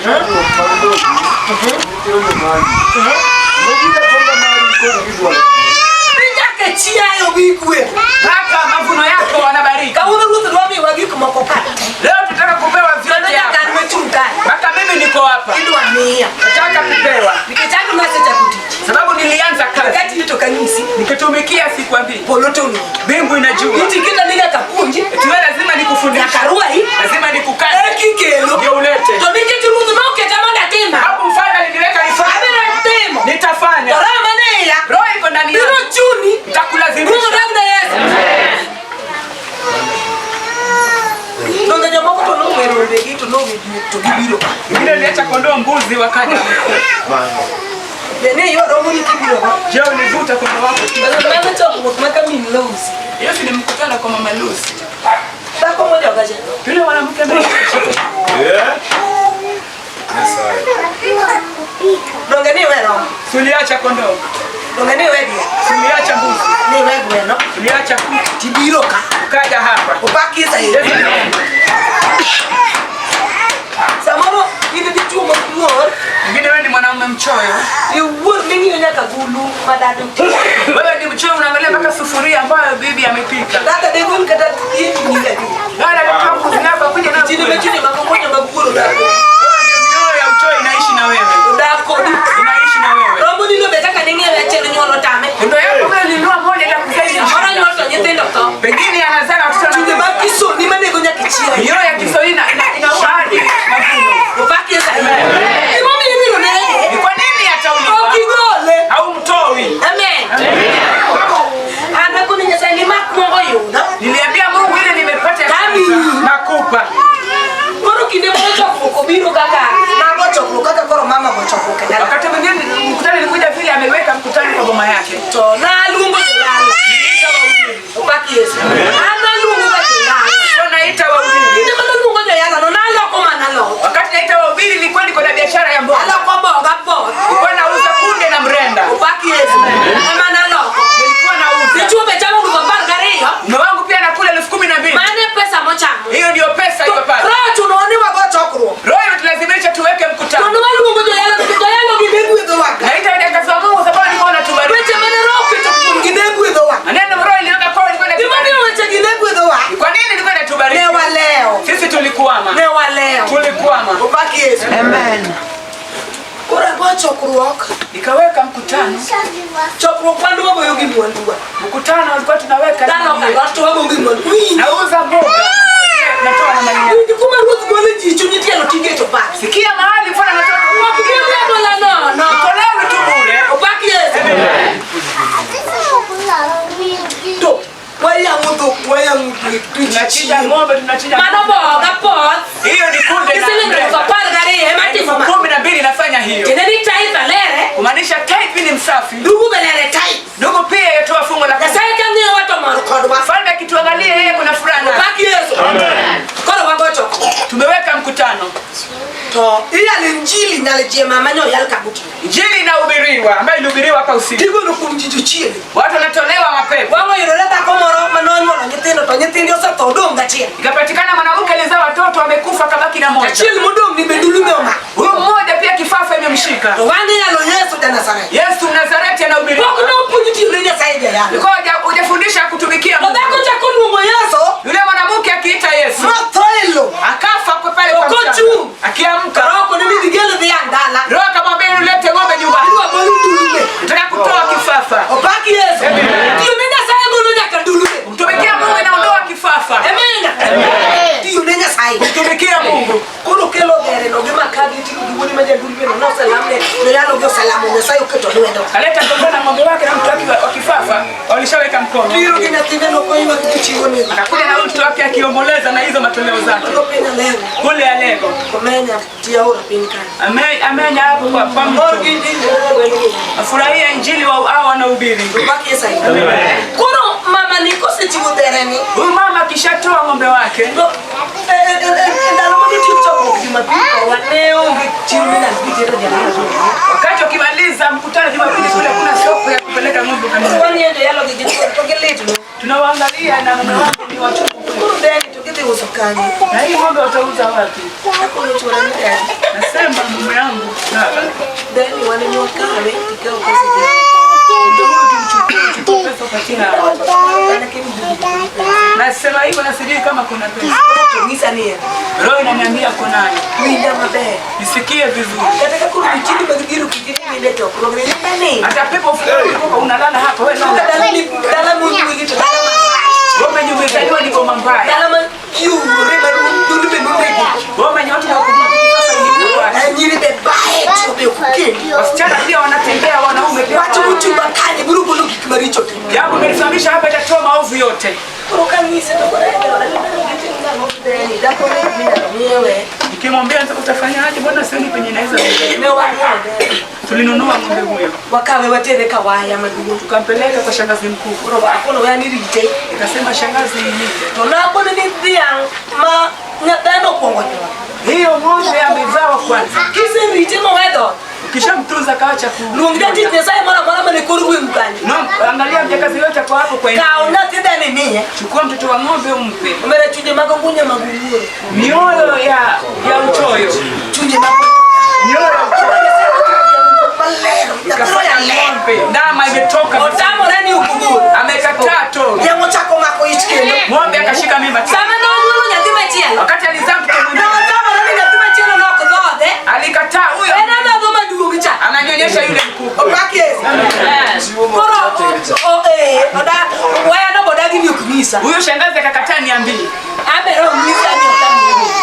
Chokruok mag dhogi mitero ne magi. Nobiro atonga mari kod gidwaro Ni nyaka chiayo gi kwe. Mpaka mavuno yako wanabariki. Kawuono ruoth dwa miwa gik moko ka. Leo tutaka kupewa Mano vyote nyaka hapa. an machung' kae. Mpaka mimi niko hapa. Idwa miya. Nataka kupewa. Nikech an nasechako tich. Sababu nilianza kazi. Wakati to kanyisi. Nikitumikia sikwambii. Polo to ong'eyo. Mbingu inajua. Iti kita ni nyaka puonji. Eti wewe lazima nikufundishe. Nyaka rwai. Lazima nikukaze. Ekikelo. Ndio ulete. To nikech ruoth noketa mondo atima. Hapo mfalme aliniweka nifanye. Abiro timo. Nitafanya. To roho mane iya. Roho iko ndani Biro yangu. chuni. Nitakulazimisha. Ruoth odag na Yesu. Donge jomoko to nowero wendegi to nowe to gibiro ka. Wengine waliacha kondoo mbuzi wakaja. Be ne ywa romo ni kibiro ka. Je, ulivuta kondoo wako? Mano chokruok ma ka min Lucy. Hiyo si ni mkutano kwa mama Lucy. Dhako mojoga cha. Yule mwanamke ambaye Donge ni iwe romo. Si uliacha kondoo, Donge ni iwe diel. si uliacha mbuzi, Ni iwe gweno. uliacha kuku, Tibiro ka. ukaja hapa. Opak Yesu. Samoro in dichuo maluor. Mwingine wewe ni mwanaume mchoyo. Iwuor ming'iyo nyaka gulu madado. Wewe ni mchoyo, unaangalia mpaka sufuria ambayo bibi amepika. Dada degol kata yeti nyinga di. Dada alitoa mbuzi hapa kuja na Chini kule. mechini makokonya maguoro dako. Wewe ndio mioyo ya uchoyo inaishi na wewe. Dako di. Inaishi na wewe. Rombo nino be kaka ning'iewe achiel nyuolo tame. Ndio yako wewe ulinunua moja ila kuzalisha. Samoro nyuol to nyithindo tho. Pengine anazaa watoto na Chunje mag kisoni manego nyaka chiayo. mioyo ya Kiswahili inaua hadi mavuno. Opak Yesu. Gimomiyo ibiro nege. Ni kwa nini atauliwa? Ok igole. Au mtoi? Amen. An akoni Nyasaye ni mak mogo yuda. Niliambia Mungu ile nimepata ya Kami. kwanza, nakupa. Koro kinde moro chokruok obiro kaka nago chokruok kaka koro mama go chokruok e dala. Wakati mwingine mkutano ilikuja vile ameweka mkutano kwa boma yake. To naluongo joyalo. Niliita wahubiri. Opak Yesu. An naluongo ga joyalo. Sio naita wahubiri. Kinde mane aluongo joyalo no naloko mana lot. Wakati naita wahubiri nilikuwa niko na biashara ya mboga. Aloko boga poth. Nilikuwa nauza kunde na mrenda. Opak Yesu. Ema naloko. Nilikuwa nauza. Dichuo be chamo elufu apar gariyo. Mume wangu pia anakula 12,000. Mano e pesa mochamo. Hiyo ndio pesa To iliyopata. roho ochunowa ni wago chokruok. Roho inatulazimisha tuweke To mkutano. nwaluongo joyalo nikech joyalo gi ne gwedhowa ga. Naita wajakazi wa Mungu sababu walikuwa wanatubariki. Weche mane roho oketo kuomgi ne gwedhowa. Maneno roho iliweka kwao ilikuwa Gimomiyo inatubariki. weche gi ne gwedhowa. Kwa nini ilikuwa inatubariki? Ne walewo. Sisi tulikwama. Ne walewo. Tulikwama. Opak Yesu. Amen. Koro ago chokruok. Nikaweka mkutano. Chokruok wan wagoyo gi mwanduwa. Mkutano ulikuwa tunaweka Dhano ka lot to wago gi mwandu. Winj. Nauza mboga. Natoa na mali yangu. Winj kuma ruoth golo ji chunyi tielo tige to pak. Sikia mahali mfano anatoa. Ok gol agola nono. Tolewi tu bure. Opak Yesu. To wayang'o dhok, wayang'o diek, to ji Tunachinja chiemo. ng'ombe, tunachinja. Mano boga poth. Hiyo ni kunde na Isiling elfu mrenda. apar gariyo ema timo ma. 12 inafanya hiyo. Tiende ni tithe lere. Kumaanisha tithe ni msafi. Ndugu be lere tithe. Ndugu pia yatoa fungu la kumi. Nyasaye ka ng'iyowa to mor kodwa. Mfalme akituangalia yeye kuna furaha. naye. Opak Yesu. Koro wago chokruok. Tumeweka mkutano. To iyalo injili nyalo jie mama nyoyal kabuti. Injili inahubiriwa ambayo ilihubiriwa hapa usiku. Tigolo kuom ji jochiende. Watu wanatolewa mapepo. Wang'o oyudore dhako moro manonyuolo nyithindo to nyithinde osetho odong' gachiel. Ikapatikana mwanamke alizaa watoto wamekufa kabaki na moja. Achiel modong' ni be ndulume omako. Huyu mmoja pia kifafa imemshika. To wang'e yalo Yesu ja Nazareth. Yesu Mnazareti anahubiriwa. Pok nopuonj tiyo ne Nyasaye jayalo. Ulikuwa hujafundisha kutumikia To Mungu. dhako chako luongo Yesu Yule mwanamke akiita Yesu motho e lowo. akafa kwa pale kwa mchanga. Okochung'. Akiamka Roho kone ni dhi gel dhiang' dala. Roho akamwambia ulete ng'ombe nyumbani. Idwa gol ndulume. Nataka kutoa kifafa. Opak Yesu. Tiyo ne Nyasaye golo nyaka ndulume. Kumtumikia Mungu inaondoa kifafa. Amen. Tiyo ne Nyasaye. Kumtumikia Mungu. Koro kelo dhere no gi makagi ting'o gi wuode ma jandulume no noselamne joyalo gi oselamo Nyasaye oketo lwedo. Kaleta kondoo na ng'ombe wake na mtu wake wa kifafa walishaweka mkono. Biro gi nyathine no koywak to chiwo ne. Akakuja na mtu wake akiomboleza na hizo matoleo zake. Koro piny Alego. Kule Alego. Komenya tie aora piny kanyo. Amenya hapo kwa Mor mto. gi injili welo gi. Afurahia injili wa hao wanaohubiri. Opak Yesu. Koro mama ni kosechiwo dhere ni. Huyu mama akishatoa ng'ombe wake To ndalo ma nitie chokruok Jumapili to wane onge chiro minyalo dhi tero jayalo. wakati wakimaliza mkutano Jumapili kule kuna soko ya kupeleka ng'ombe Koro kanisa. wang'iyo joyalo gi githuon to gilit no. Tunawaangalia na mume wangu ni wachungu kweli. Koro dheni to gidhi uso kanye. Na hii ng'ombe watauza wapi? Nasema mume wangu baba. Dani wananiwakawe kikao kazi. Nasema hivyo na sijui kama kuna pesa. Roho inaniambia kunayo. Nisikie vizuri. Hata pepo ufuko unalala hapa wewe. Wewe umezaliwa ni boma mbaya. Wewe watu wakujua sasa hivi. Wasichana pia wanatembea, wanaume pia. Jambo umenisimamisha hapa itatoa maovu yote. Nikimwambia utafanyaje bwana, sioni penye naweza. Tulinunua ng'ombe huyo. Wakawe watereka waya madugu. Tukampeleka kwa shangazi mkuu. Nikasema shangazi ni hiyo ng'ombe amezaa kwanza. Ukishamtunza kaacha ku. No, angalia mjakazi yote kwa hapo kwa eneo. Chukua mtoto wa ng'ombe umpe. Mioyo ya uchoyo. Mioyo ya uchoyo. Ikafanya ng'ombe. Ndama imetoka. Amekataa to. Ng'ombe akashika mimba. Wakati alizaa mtoto mwingine. Alikataa huyo. Ananyonyesha yule mkubwa. Huyo shangazi akakataa niambie.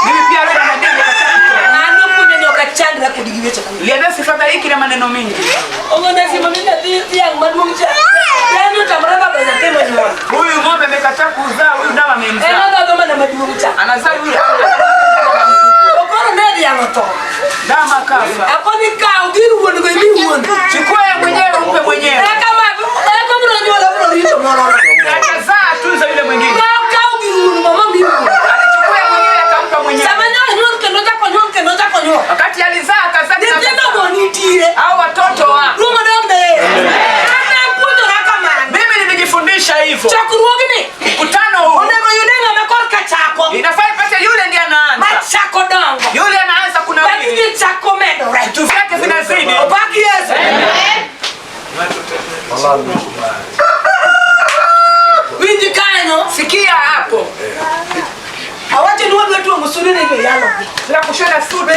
Mimi pia roho ananiambia nikataa. Liambia sifadhaiki na maneno mengi. Huyu ng'ombe amekataa kuzaa, huyu ndama amemzaa. Anazaa yule. Ndama kafa. Chukua ya mwenyewe umpe mwenyewe. Akazaa tuza yule mwingine. Alichukua ya mwenyewe akampa mwenyewe. Wakati alizaa akazaa. Hao watoto wa. Mimi nilijifundisha hivyo. Mkutano huu. Inafaa ipate yule ndiye anaanza. Yule anaanza kuna vitu vyake vinazidi. Sikia hapo. Tunakushona suti.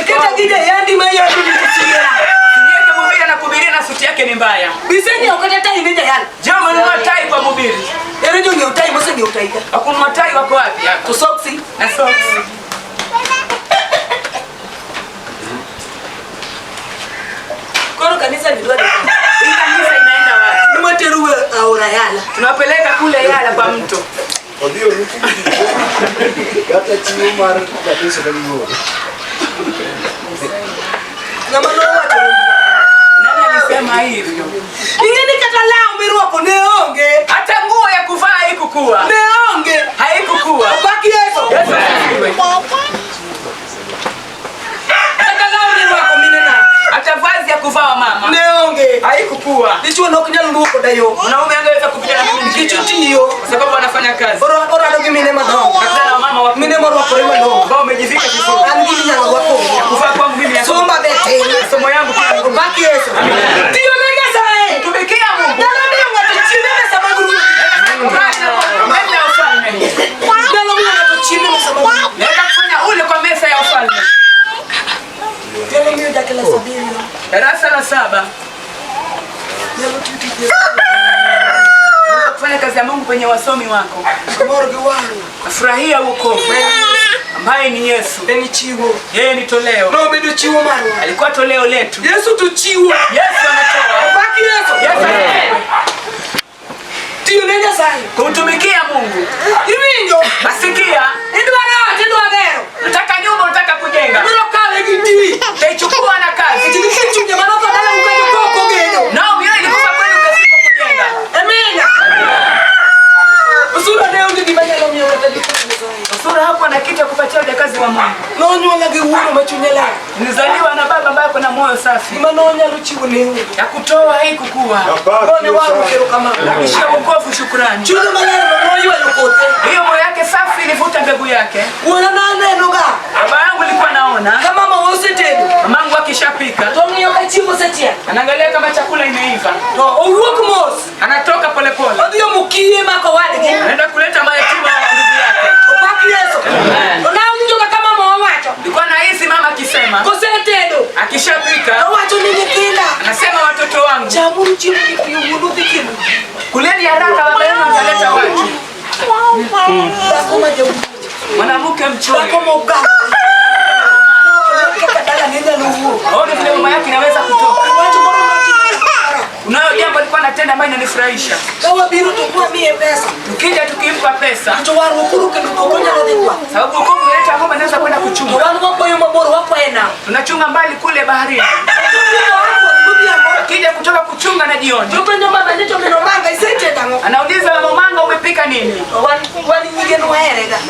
Yeye mhubiri anakuhubiria na suti yake ni mbaya. Je, umenunua tai kwa mhubiri? Hakununua tai wako wapi? Na soksi. Hii kanisa inaenda wapi? Tunapeleka kule Yala kwa mto. Nani alisema hivyo? Hata nguo ya kuvaa haikukua. Haikukua. Yesu asifiwe. Hata vazi ya kuvaa wa mama haikukua. Mwanaume angeweza kupita na mimi njia. Kwa sababu anafanya kazi. Nakutana na mama wa ambao umejivika vizuri. Ya kuvaa kwangu mimi ya somo yangu pia. Tumikia Mungu. Meza ya ufalme. Naenda kufanya ule kwa meza ya ufalme. Darasa la 7. Kufanya kazi ya Mungu kwenye wasomi wako. Furahia wokovu ambaye ni Yesu. Yeye ni toleo. Alikuwa toleo letu. Yesu anatoa. Yesu anatoa. Kumtumikia Mungu. Asikia. Nataka nyumba, nataka kujenga. Utaichukua na kazi. Nao mioyo ilikufa kwenu pasipo kujenga. Usura hapo ana kitu ya kupatia wajakazi wa Mungu. Nilizaliwa na baba ambaye na moyo safi. Ya kutoa haikukuwa. Akishia wokovu shukrani. Hiyo moyo yake safi ilivuta mbegu yake. Baba yangu alikuwa naona. Mamangu akishapika. Anaangalia kama chakula imeiva. Anatoka polepole. Anaenda kuleta mayatima wa ndugu yake. Nilikuwa nahisi mama akisema. Akishapika. Anasema watoto wangu, kuleni haraka, baba yenu ataleta watu. Mwanamke mchoyo. Aone vile mama yake inaweza kutoka. Unayo jambo alikuwa anatenda ambayo inanifurahisha. Tukija tukimpa pesa. Sababu wokovu unaleta ng'ombe anaweza kwenda kuchunga. Tunachunga mbali kule baharini. Akija kutoka kuchunga na jioni. Anauliza mama Manga umepika nini?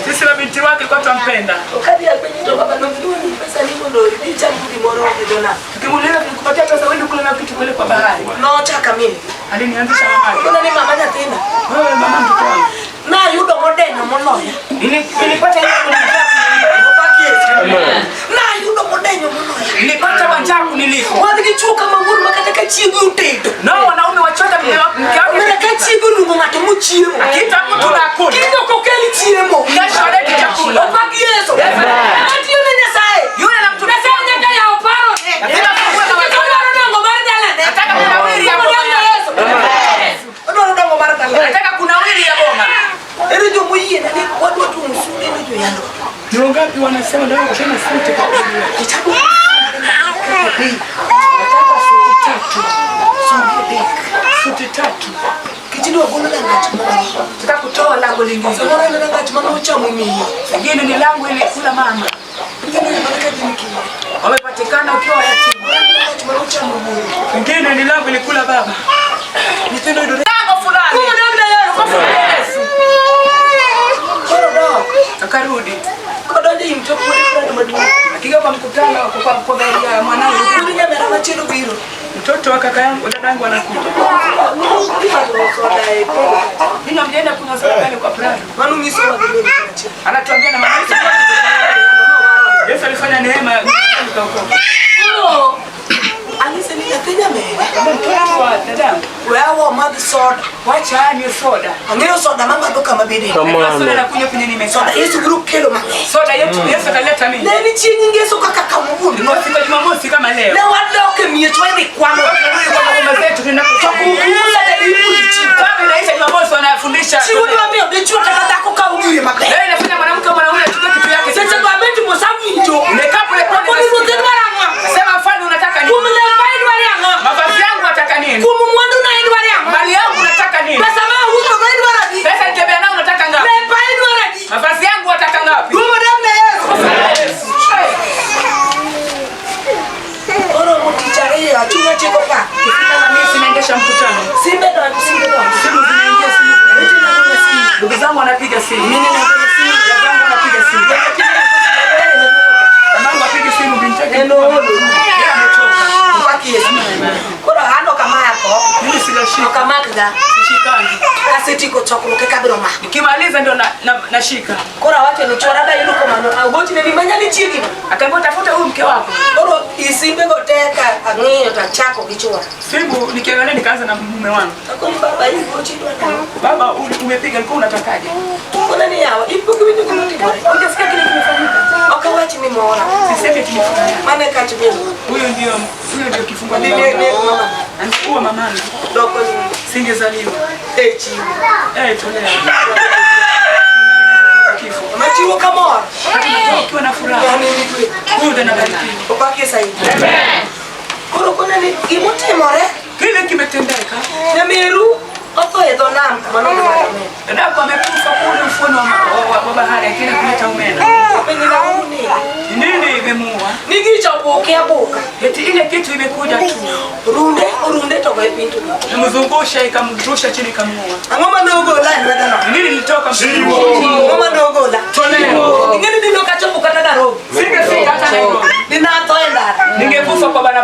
Sisi mabinti wake kwa tumpenda. Tukimuuliza tulikupatia pesa wewe kule na kitu kule kwa bahari. Alinianzisha mama yake. Wewe mama mtoto wangu. Nilipata hiyo nilipata wanjaku niliko. No, wanaume wachoka mke wake. Akiita mtu na akula. Kesho alete chakula. Yule anamtumikia. Nataka kunawiri ya boma. Nataka kunawiri ya boma. Ni wangapi wanasema ndio kushona suti kwa kitabu? Nataka suti tatu. Suti tatu. Nataka kutoa lango lingine. Lingine ni lango ile kula mama. Wamepatikana ukiwa yatima. Lingine ni lango ile kula baba. Lango fulani. Akarudi. Akija kwa mkutano kwa gari ya mwanangu. Mtoto wa kaka yangu dada yangu anakuja. Mimi namjenda kunywa soda pale kwa Prado. Anatuambia na mama Yesu alifanya neema nikaokoka. Mtoto wa dada. Wacha anywe soda. Soda na kunywa kwenye nimekaa. Soda yetu Yesu ataleta mimi. Siku ya Jumamosi kama leo. Kwa zetu tunapotoka. Kama inaisha Jumamosi wanafundisha. Leo inafanya mwanamke au mwanaume achukue kitu yake. Umekaa pole pole. Sema mfalme unataka nini? Mavazi yangu unataka nini? Mali yangu unataka nini? Pesa nitembea nayo unataka ngapi? Mavazi yangu unataka ngapi? Kifika na mimi sinaendesha mkutano. Simu zinaingia, simu zinaingia. Ndugu zangu wanapiga simu. Mimi ninapiga simu. Dada zangu wanapiga simu. Mamangu apige simu binti yake. Yeye amechoka. Mimi sijashika. Sishikangi. Nikimaliza ndio nashika. Akaambia tafuta huyu mke wako. Simu nikiangalia nikaanza na mume wangu. Baba umepiga ulikuwa unatakaje? Hujasikia kile kimefanyika? Sisemi kimefanyika. Huyo ndio kifungo. Angekuwa mamangu. Singezaliwa. Tolea. Kifo. Ukiwa na furaha. Huyu ndiye anabarikiwa. Kile kimetendeka. Dadako amekufa kule ufuoni wa bahari akienda kuleta omena. Nini imemuua? Eti ile kitu imekuja tu. Imemzungusha ikamrusha chini ikamuua. Nini lilitoka? Toleo. Singefika hata Nairobi. Ningekufa kwa barabara.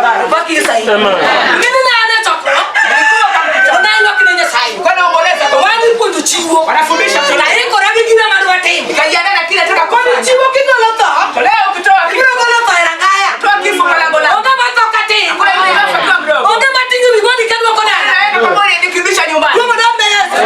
Nyasaye. Ngini na ane chokruok. Nilikuwa kwa mkutano. Onaywak ne Nyasaye. Nilikuwa naomboleza kwa Wadhi puonjo chiwo. Wanafundisha kutolea. Aikora gi gima madwa timo. Nikajiandaa na kile nataka Koni kufanya. chiwo kigolo tho. Tolea ukitoa kifo. Ibiro golo tho e rangaya. Toa kifo kwa lango lako. Onge matho katin. Kuna yule ghafla akiwa mdogo. Onge mating'o migoni kadwoko dala. Anaenda pamoja nikirudisha nyumbani. Kuom odok ne Yesu.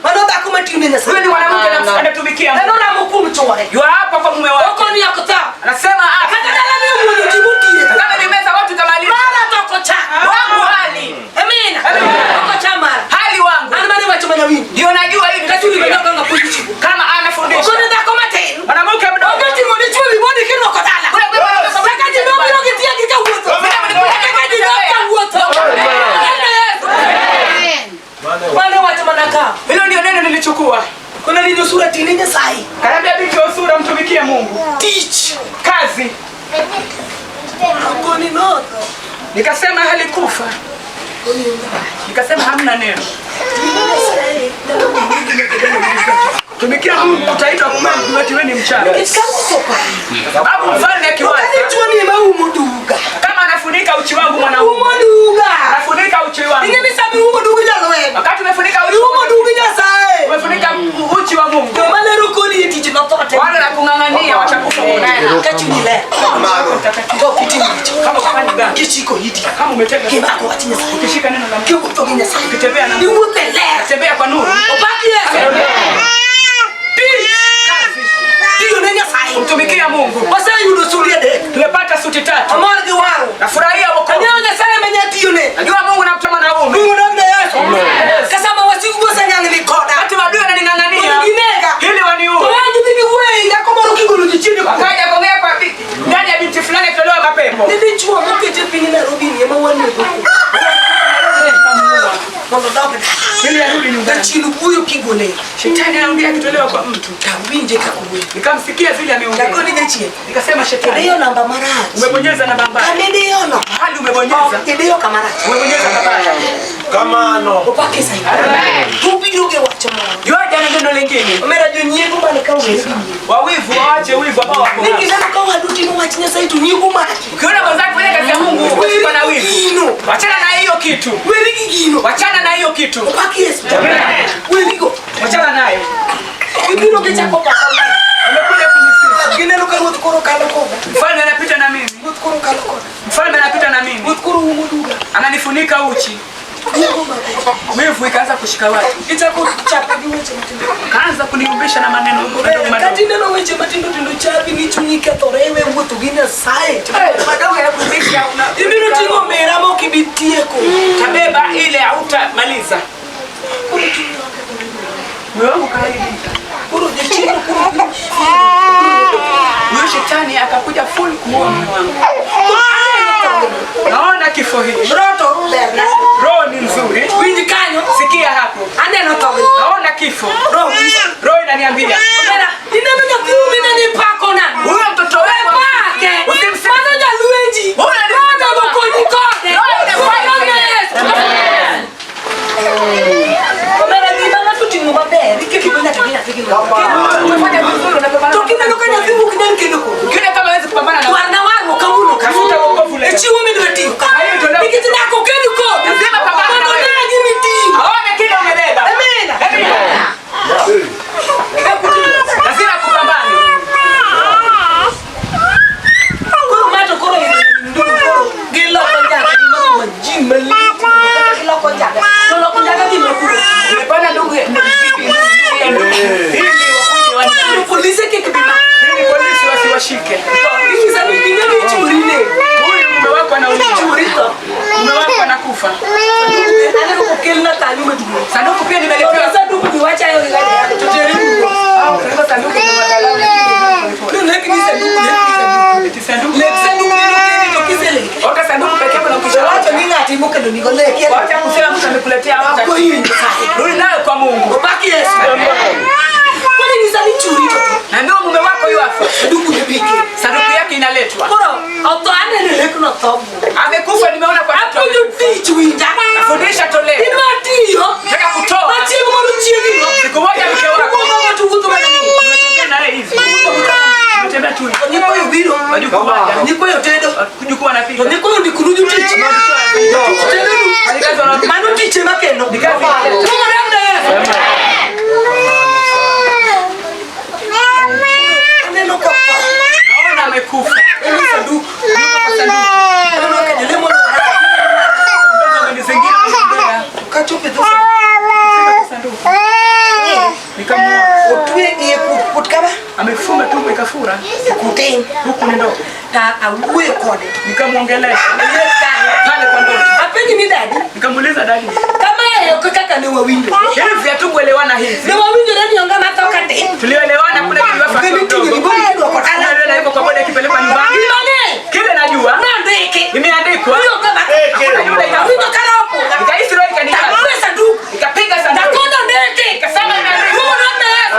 Mano dhako matiyo ne Nyasaye. Huyu ni mwanamke anatumikia En Mungu. oramo kuom chwore. Yu hapa kwa mume wake. Okoni ok tho. Anasema ah, Kata dala ne omuono ji motieko. kama nimeza watu kamaliza. Mara to ok ocham. Wangu hali. Amina. Amina. Ok ocham mara. Hali wangu. An mane wacho mana winjo. Ndio najua hivi. Kachuli bende ok ang' apuonj chiwo. Kama anafundisha. Okoni dhako matin. Mwanamke mdogo. Onge ting'o dichuo miboni kirwako dala. Kuna Kaka ji nobiro gi tiegi kawuotho. Kaka ji dok kawuotho. Amina Yesu. Mano wacho mana ka. Hilo ndio neno nilichukua. Kuna winjo sura tine Nyasaye. Kanaambia binti wa sura mtumikie Mungu. Tich. Kazi. Okoni notho. Nikasema halikufa. Nikasema hamna neno. Tumikia Mungu utaitwa Mungu eti wewe ni mchawi. Nikech kawuotho pa. Sababu mfalme akiwaza Kane chuo ni ema umo duga. kama anafunika uchi wangu mwanaume. Umo duga. Anafunika uchi wangu. Ing'e ni sama iumo dug jalweny. Wakati umefunika uchi Iumo dug Nyasaye. umefunika uchi wa Mungu. Joma lero koni e tich notho te. Wale na kung'ang'ania watakufa wote. Ka chunyi ler. To ok itim richo. Kama ufanye dhambi, Kichiko iti. kama umetenda Kimako wach Nyasaye. ukishika neno la Mungu, Kiwuotho gi Nyasaye. ukitembea na Mungu, Iwuotho e ler. tembea kwa nuru. Opak Yesu. Tich. Kazi. Tiyo ne Nyasaye. Kumtumikia Mungu. Waseyudo suri adek. Tumepata suti tatu. Amor gi warruok. Nafurahia wokovu. Ang'eyo Nyasaye manya tiyone. Najua Mungu namtuma mwanaume. Mungu odog ne Yesu. Ka sama wasigu oseng'ang'ni koda. Wakati maadui wananing'ang'ania Mondo ginega. ili To waniue. an gidhi giwuoyo ei dhako moro kigolo jochiende kuome. Wakaja kuongea kwa binti ndani ya binti fulani akitolewa mapepo. Ne dichuo moket e piny Nairobi ni ema wanego. Mondo odog dala. Ili arudi nyumbani. Jachien wuoyo kigole. Shetani anaongea akitolewa kwa mtu. Tawinje kaka wuoyo. Nikamsikia vile ameongea. Lakoni jachien. Nikasema shetani, Idiyo namba marach. umebonyeza namba mbaya. Kamidiyono. Hali umebonyeza. Ok idiyo kama rach. Umebonyeza mabaya. Kamano. Opake saidi. Tubiro gi wach moro. Yoja na neno lingine. Omera jonyiego man ka owere gi nyiego. Wawivu waache wivu ambao wako. Ni nao. kineno ka wadu timo wach Nyasaye to nyiego maki. Ukiona mwenzako kufanya kazi ya Mungu, usiwe na wivu. Gino. Wachana na hiyo kitu. Weri gi gino. Wachana na hiyo kitu. Opak Yesu. Werigo. Wachana nayo. Gibiro gichako paka. Umekuja kunisifu. Gineno ka ruoth koro kalo koda. Mfalme anapita na mimi. Ruoth koro kalo koda. Mfalme anapita na mimi. Ruoth koro umo duga. Ananifunika uchi. Nyiego mako. Wivu ikaanza kushika watu. Gichako chape gi weche matindo. Kaanza kuniumbisha na maneno madogo madogo. Kata ineno weche matindo tindo chapi ni chunyi kethore iwe wuotho gi Nyasaye. Madogo yanakuumbisha una Ibiro ting'o mera ma ok ibi tieko. Tabeba ile hautamaliza. Koro chuny okethore. Moyo wangu kaharibika. Koro jachien koro biro. Huyo shetani akakuja full kuua moyo wangu. Naona kifo hiki. Roto berna. Roho ni nzuri. Winj kanyo. Sikia hapo. Aneno thogni. Naona kifo. Roho nyisa. Roho inaniambia Omera, ineno nyathi mine ni pakona. huyo mtoto wewe Pake. Usimsifu. Mano jalwenji. Huyo ni Mano mokonyi kode. Roho inafanya Mano Yesu. Omera gima ng'ato oting'o maber iketo go nyaka gi nyathi gi ng'ato. Umefanya vizuri unapambana. To kineno ka nyathi ok nyal kedo kodi. Ukiona kama hawezi kupambana na Warna warruok kawuono ka. Tafuta wokovu leo. E chiwo midwa tiyo ka. Hayo toleo. Nikech dak ok kedo kodi. Lazima pambana na Mondo wewe. ne gima iting'o. Aone kile umebeba. Amina. Amina. Lazima kupambana. Koro ng'ato koro ndugu koro giloko njaga gimako maji malich kata giloko njaga to loko njaga gima kuro Umepanda ndugu ya ndugu ya ndugu. Ili wakuje Mondo polise kik bi maki. ili polisi wasiwashike. Inyisa ni ing'e ni churi ne. Huyu mume wako anaumia. Churi tho. Mume wako anakufa. Aneno kokelna kanyo maduong'. Sanduku pia To nimeletewa. sanduku ni wachayo gi ng'ato to tere dugo. Au kwa sanduku ni madalali. No lek ni sanduku lek ni sanduku. Eti sanduku. Lek sanduku ni nokeni to kiseleke. Ota sanduku pekee yako na To wacho ni ukishawacha. ng'ati mokelo nigo lek. Wacha kusema mtu amekuletea Akwayi hata. Nyasaye. Rudi nayo kwa Mungu. Opaki Yesu. Koro inyisa ni churi to tho. Na ndio mume wako yuafa. Sanduku ne bike. Sanduku yake inaletwa. Koro otho aneno lek no tho. Amekufa nimeona kwa mtu. Apuonjo tich winja. Nafundisha toleo. Idwa tiyo. Nataka kutoa. Ma chieng' moro chiegni. Siku moja mke wako. Wuotho go to wuotho mana ni. Unatembea naye hivi. Unatembea tu hivi. Nyikwayo biro. Wajukuu waja. Nyikwayo tedo. Wajukuu wanapika. To nyikwayo ndikonu jotich. Mano tich ema kendo. Ni kazi inaleta. Mungu namna Yesu. Aneno ka Naona amekufa. Eni sanduku. Yuko kwa sanduku. Aneno ka jolemo Mtoto amenizingira amenimbea. Kachopo e dho Kwa sanduku. Nikamwona. Otwe iye kut kama Amefunga tumbo ikafura. kutin Huku ni ndogo. ta awuoyo kode. Nikamwongelesha. Awuoyo kanyo. Pale kwa ndoto. Apenji ni dadi. Nikamuuliza dadi. Kama ok kaka ne wawinjo. Hivi hatukuelewana hivi. Ne wawinjore ni onge matho ka tin. Tulioelewana kule niliwafa Onge miting'o mdogo. gibori kidwoko dala. Tunaelewana hivyo kwa boda ikipelekwa nyumbani. Gima ng'eyo. Kile najua Nondiki. imeandikwa. Ni onge matho. Hakuna yule inafa. Awinjo ka roho opunga. Nikahisi roho ikanikaza. Tagoyo sanduku. Nikapiga sanduku. Takono ndiki. Nikasema imeandikwa. Mungu namna Yesu.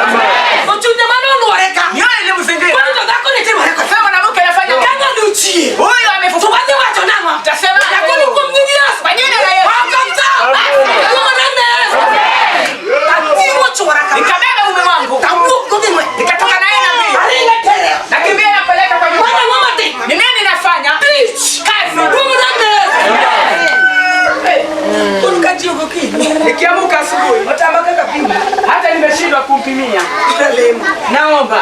Ochunje mane oluore ka. Nyoyo ilimzingira. Koro to dhako ni timore kode. Sema mwanamke anafanya Ka ng'ani ochie. Huyu To amefufuka. wadhi wacho nang'o? Utasema Lakini kuom nying Yesu. Kwa jina la Yesu. Ok otho. Mungu namna Yesu. Ating'o chuora kama. Nikabeba mume wangu. Tawuok go gi ng'wech. Nikatoka naye na mbio. Aringo tere. Nakimbia napeleka kwa nyumba. Mano ang'o matimo? Ni nini nafanya? Tich. Kazi. Mungu namna Yesu. Koro kachiew gokinyi. Nikiamka asubuhi Otama kaka pimo. hata nimeshindwa kumpimia. Talemo. Naomba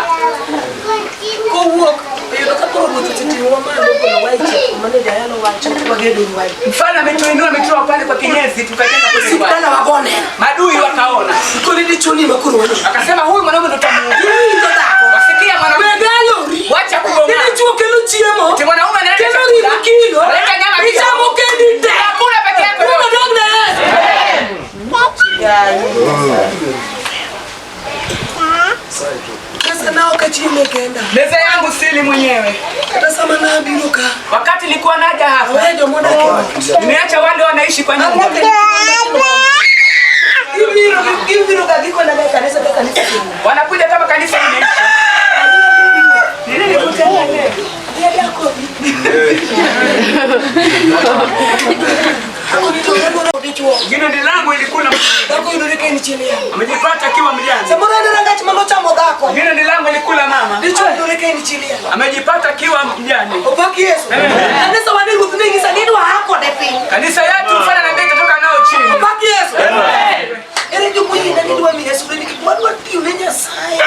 Kowuok oyudo ka koro ruoth oseting'owa malo ogolowa e chik mane jayalo wacho wagedo ruwae. mfalme ametuinua ametoa pale kwa kinyesi tukajenga kule Osip nyumbani. dala wagoneno. Madui wakaona. Koro dichuo ni ma koro waneno. Akasema huyu mwanaume ndo tutamuua. Iwinjo dhako. Wasikia mwanaume. Weg alori. Wacha kugongana. Ni dichuo kelo chiemo. Ati mwanaume analeta Kelo chakula. ring'o kilo. Analeta nyama kilo. Ichamo kendi te. Hakuna peke yako. Mungu dog na Yesu. Sasa nao kachiemo kenda. Meza yangu sili mwenyewe. Kata sama nabiro ka. Wakati nilikuwa naja hapa, Aweyo jomodak e ot. nimeacha wale wanaishi kwa nyumba. Gibiro ga gikona ga kanisa ka kanisa oserumo. Wanakuja kama kanisa limeisha. Nini nikutana leo? Jino langu ilikula Dhako yudore ka en chi liel. amejipata akiwa mjane. Samoro en rangach manochamo dhako. Jino langu ilikula mama. Dichuo yudore ka en chi liel. Amejipata akiwa mjane. Opak Yesu. Kanisa wane ruoth ne ng'isa ni idwa aa kode piny. Kanisa yetu mfano na mbele toka nao chini. Opak Yesu. Ere jomoyiena ni idwa miya sure nikech wadwa tiyo ne Nyasaye.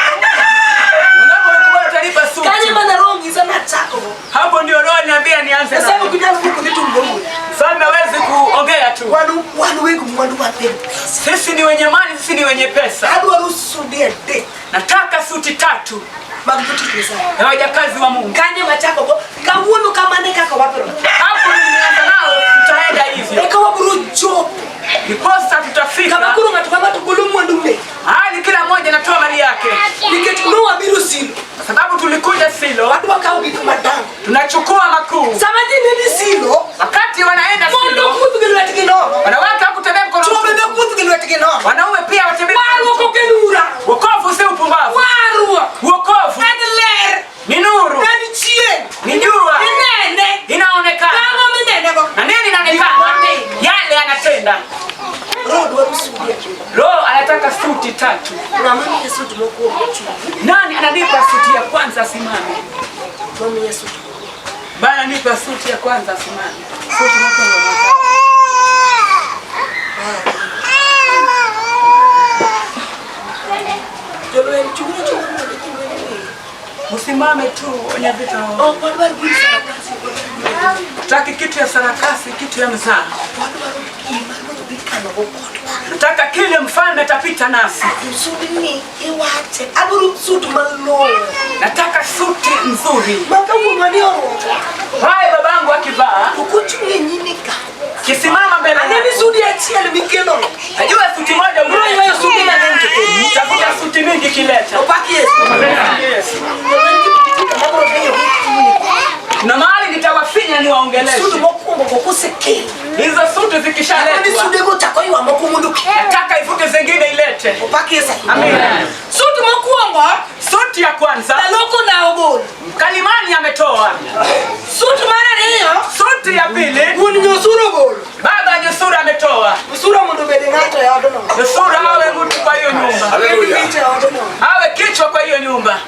Unapokubali utalipa suti. Kanye mana roho ng'isa nachakogo. Hapo ndio roho niambia nianze. Nyasaye nayo. ok nyal wuok ni tumbo wuoyo. Mfalme hawezi kuongea tu. Wan weg mwandu wapen pesa. Sisi ni wenye mali, sisi ni wenye pesa. Adwaro sude adek Nataka suti tatu mag jotich Nyasaye. ya wajakazi wa Mungu. Kanye machakogo kawuono kamane kaka wabiro. Hapo nimeanza nao, tutaenda hivyo. Eka wabiro chopo Ndiposa kama tutafika koro ng'ato ka ng'ato golo mwandu ne hali kila mmoja anatoa mali yake, nikech nowabiro Silo kwa sababu tulikuja Silo, wadwa kawo gik madongo. tunachukua makuu. Sama ji ne dhi Silo Wakati wanaenda mondo Silo, ok wuoth gi lwetgi nono. wanawake hawakutembea mkono Chwo mtupu, bende ok wuoth gi lwetgi nono. wanaume pia watembea. Warruok ok en ura. Wokovu si upumbavu, Warruok wokovu en ler, ni nuru, en chieng', ni jua, inene. inaonekana. Ang'o minenego? Na nini inaonekana? Yale anatenda. Roho dwaro sude adek. Roho anataka suti tatu. Ng'ama miye sut mokwongo chung'. Nani ananipa suti ya kwanza asimame? Mamiye sut mokwongo. Bana nipa suti ya kwanza asimame. Suti mokwongo. Jolweny chung'uru achung'a mondo jolweny ong'e. Msimame tu wenye vita. Ok wadwar gir sarakasi, ok wadwar gir Taki kitu ya sarakasi, kitu ya mzaha. Wadwaro gima ruoth dhi kanogo kodwa. Nataka kile mfalme atapita nasi. Sudni iwache. Adwaro sut malong'o. Nataka suti nzuri. Ma ka wuonwa ni orwako, Haya babangu akivaa, to kochung' e nyimi ka. kisimama mbele Aneni yako. sudi achiel mikelono. Najua suti moja Biro ywayo sude mang'eny to kelo. Tafuta suti mingi kileta. Opak Yesu. Yes. Jolweny gi pikipiki mabiro dhiyo Na mahali nitawafinya niwaongeleshe. Sud mokwongo go kosekel. Hizo suti Aneni zikishaletwa, sudego chako ywa moko mondo okel. nataka ivute zingine ilete. Opak Yesu. Amina. Sut mokwongo Suti ya kwanza jaloko na ogolo. mkalimani ametoa. Sut mar ariyo Suti ya pili wuon nyosuro ogolo. baba Nyusura ametoa. Nyosuro mondo obed ng'ato e odno. Nyusura awe mtu kwa hiyo nyumba, Obed wich e odno. awe kichwa kwa hiyo nyumba.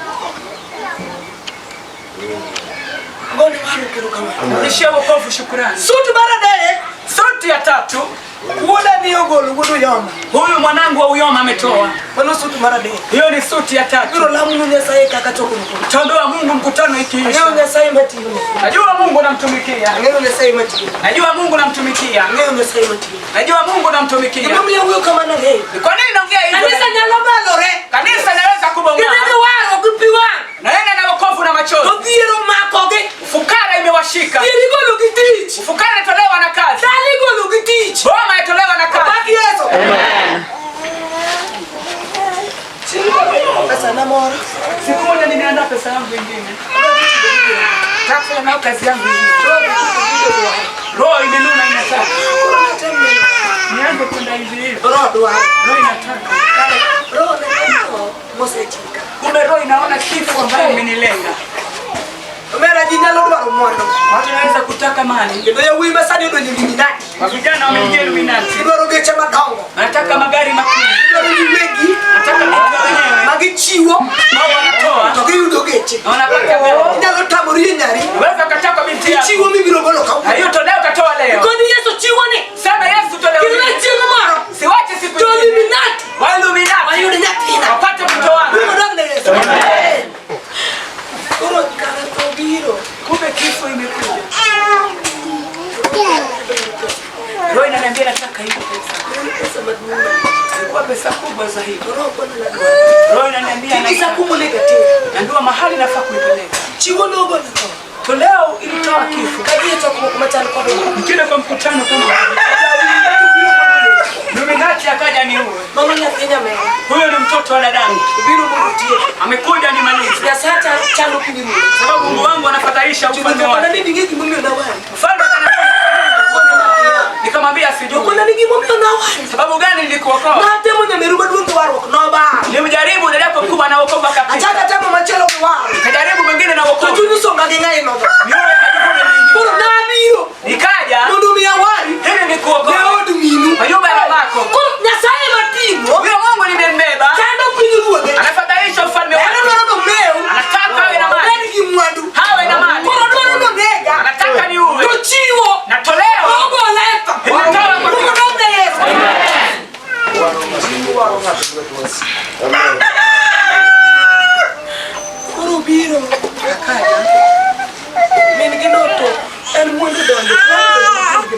Gone warruok erokamano. Rudishia wokovu shukrani. Sut mar adek Suti tatu. Wuoda ni ogolo wuod Uyoma. Huyu mwanangu wa Uyoma ametoa. Mano suti mar adek. Hiyo ni suti ya tatu. Biro lamo Nyasaye kaka chokruok. Taombewa Mungu mkutano ikiisha. Ang'eyo Nyasaye matiyo. Najua Mungu namtumikia. Ang'eyo Nyasaye matiyo. Najua Mungu namtumikia. Ang'eyo Nyasaye matiyo. Najua Mungu namtumikia. Gimomiyo awuoyo kamano ang'eyo. Kwa nini naongea hivyo? Kanisa nyalo balore. Kanisa linaweza kubong'aa. Gidhi waro gi pi wang'. Naenda na wokovu na machozi. To dhier omakogi. Ufukara imewashika. Dhier igolo gi tich. Ufukara inatolewa na kazi. Dala igolo gi tich. Boma inatolewa na kazi. Opak Yesu. Amen. Pesa na moro. Siku moja nimeandaa pesa yangu ingine. Nataka kufanya nayo kazi yangu ingine. Roho imenuna inataka. Nianze kwenda hivi hivi. Roho dwaro. Roho inataka. Roho neno mosechika. Kumbe roho inaona kifo ambayo imenilenga. Omera ji nyalo dwaro mwandu. Watu wanaweza kutaka mali. Kendo yawuoyi ma sani odonjo e Illuminati. Wa vijana wameingia Illuminati. Gidwaro geche madongo. Wanataka magari makubwa. Gidwaro giwegi. Wanataka vitu wenyewe. Magichiwo. Wao wanatoa. To giyudo geche. Na wanapata gari. Inyalo tamori e nyari. Unaweza ukataa kwa binti yako. Ichiwo mibiro golo Na kawuono. hiyo toleo utatoa leo. Koni Yesu chiwo ni. Sema Yesu toleo. Kik hili. chieng' moro. Siwache siku To nyingine. Illuminati. Wa Illuminati. Wayud nyathina. Wapate mtoto wangu. Biro dog ne Yesu. Koro kara tho biro. Kumbe kifo imekuja. Roho inaniambia nataka hiyo pesa. Pesa maduong'. Sikuwa pesa kubwa zaidi. Roho kona nadwaro. Roho inaniambia Kik nataka. isakumo ne gatera. Najua mahali nafaa kuipeleka. Chiwo nogo na tho. Toleo ilitoa kifo. Kadhi e chokruok machal kod ma. Nikienda kwa mkutano kama huu, Illuminati akaja niue. Mano nyathi nyamera. Huyo ni mtoto wa dadangu. Obiro mondo otieki. Amekuja nimalize. Nyasaye chando pinyruoth. Sababu Mungu wangu anafadhaisha ufalme Kona wake. ni ging'e gimomiyo nawari. Mfalme akaniambia, Kona nakia. nikamwambia sijui. Kona ni gimomiyo nawari. Sababu gani nilikuokoa? Natemo nyameru maduong' gi warruok nobar. Nilimjaribu dada yako mkubwa na wokovu akapita. Achako atemo machielo gi warruok. Kajaribu mwingine na To wokovu. chuny osonga gi ng'ayi nodho. Mioyo ya majivuno mingi. Koro nabiro Nikaja mondo mi awari ili ne nikuokoe od minu. kwa nyumba ya babako. Koro Nyasaye mating'o Huyo Mungu nimembeba, chando pinyruodhe. anafadhaisha ufalme En wake. odwaro nomew. Anataka awe na mali, Obed gi mwandu. awe na mali. Koro odwaro nonega. Anataka niuwe. To chiwo. Na toleo Ogole e tho. Ilitoa kwa Mondo odog ne Yesu. Amen. Koro obiro. Akaja. Min gi noto. En mwandu donjo.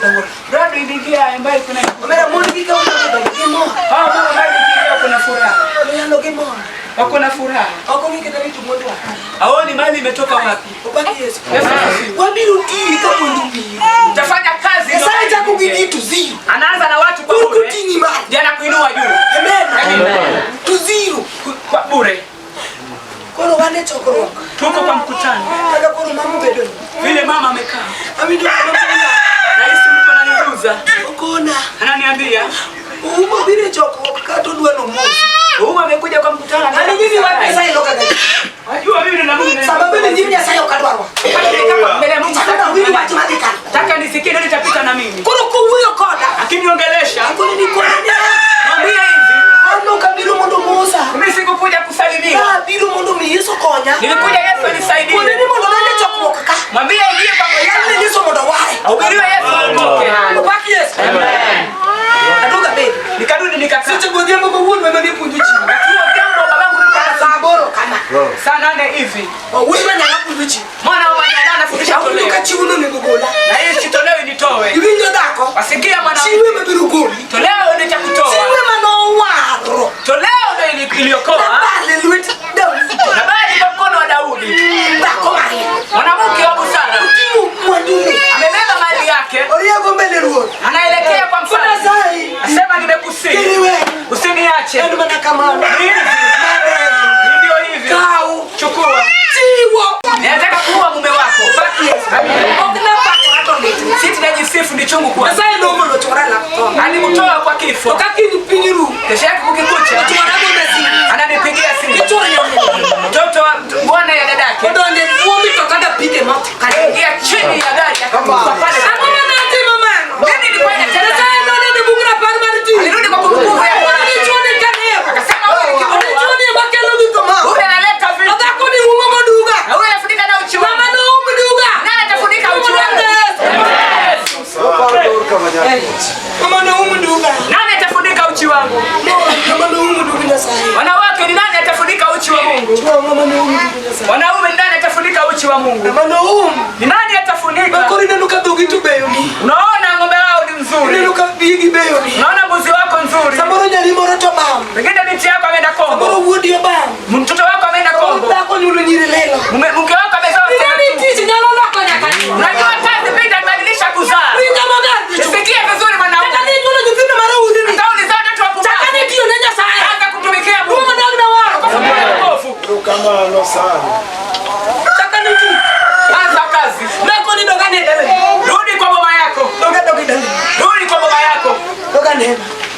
Donjo. Rado iliingia ambayo kuna Omera mon gi ka donjo gimor. hao mama ambayo ikiingia kuna furaha. Oyalo gimor. Wako na furaha. Ok ong'e kata ni to mwandu a. Haoni mali imetoka wapi. Opak Yesu. Yesu asifiwe. Wabiro tiyi ka mwandu biro. Utafanya kazi. Nyasaye chako gi ji to zero. Anaanza na watu kwa Koro bure. koting'i malo. Ndiye anakuinua juu. Amen. To zero. Kwa bure. Koro wan e chokruok. Tuko kwa mkutano. Kaka koro mama obedo ni. Vile mama amekaa. Awinjo kama kona. Nahisi mtu ananiguza. Okona. Ananiambia, Uma biro e chokruok kata odwa nomosi. "Huyu amekuja kwa mkutano." An nyimi wach Nyasaye loka ga. Najua mimi nina Mungu. Sababu ni nyim Nyasaye ok adwarwa. Kama mbele ya Mungu. Sasa awinj wach madhi kanyo. Nataka nisikie nini itapita na mimi. Koro kowuoyo koda. Akiniongelesha, Akone ni kona niya. mwambie hivi, An ok abiro mondo mosa. mimi sikukuja kusalimiwa. Abiro mondo mi Yesu konya. Nilikuja Yesu Kone anisaidie. ni mondo donj e chokruok ka. Mwambie ingie kwa Yal ne mkutano. Yesu mondo oware. Ahubiriwe Yesu aokoke. Opak Yesu. Aduogo abed. Nikarudi nikakaa. Seche godhiambo ma wuonwa ema ne puonjo chi. Wakati huo jambo babangu Kar sa aboro kama. saa 8 hivi. Wuod manyanga puonjo chi. Mwana wa manyanga anafundisha Awinjo toleo. ka chiwo nonego gola. Na hii toleo nitoe. Iwinjo dhako? Wasikia mwana. Chiwo ema biro goli. Toleo nitakutoa. Chiwo ema nowaro. Toleo ndio iliokoa. Nabal e lwet Daudi. Nabali kwa mkono wa Daudi. Dhako mariek. Mwanamke wa busara. Oting'o mwandune. Amebeba mali yake. Oriembo mbele ruoth. Anaelekea kwa Koro mfalme. Nyasaye. Asema nimekusihi. Kik iwe. Usiniache. En mana kamano. Ni hivi. Maber. Hivyo hivyo. Kaw. Chukua. Chiwo. Ninataka kuua mume wako. Opak Yesu. Ok napakora to litna. Sisi tunajisifu ni chungu kwa. Nyasaye nogolo chwora lak tho. Alimtoa kwa To kifo. ka kiny piny ru. Kesho yake kukikucha Chwora gona simu. ananipigia simu. Ichworo nyamin. Mtoto wa bwana ya dadake. Odonje bwo mitoka gapige motho kanyo. Ingia chini ya gari akakufa pale. Ang'o mane atimo mano? Mimi nilikuwa natenda. Nyasaye noneno bug rapar mar ji. Alirudi kwa kumbukumbu ya Koro dichuo ni kanewo. Akasema huyu ni To kibarua. dichuo ni ema kelo gik moko. Huyu analeta To vita. dhako ni umo goduga. Na huyu anafunika na uchi Mama wangu. noum duga. Nani atafunika uchi wangu? Yesu. Waparo dor kama nyako.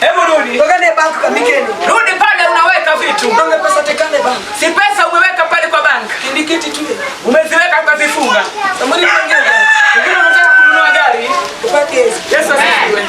Hebu rudi. Tokane bank kamikeni. Rudi pale unaweka vitu. Donge pesa tekane bank. Si pesa umeweka pale kwa bank. Indiketi tu. Umeziweka ukazifunga. Samuri mwingine. Wengine unataka kununua gari. Upate Yesu. Yesu asifiwe.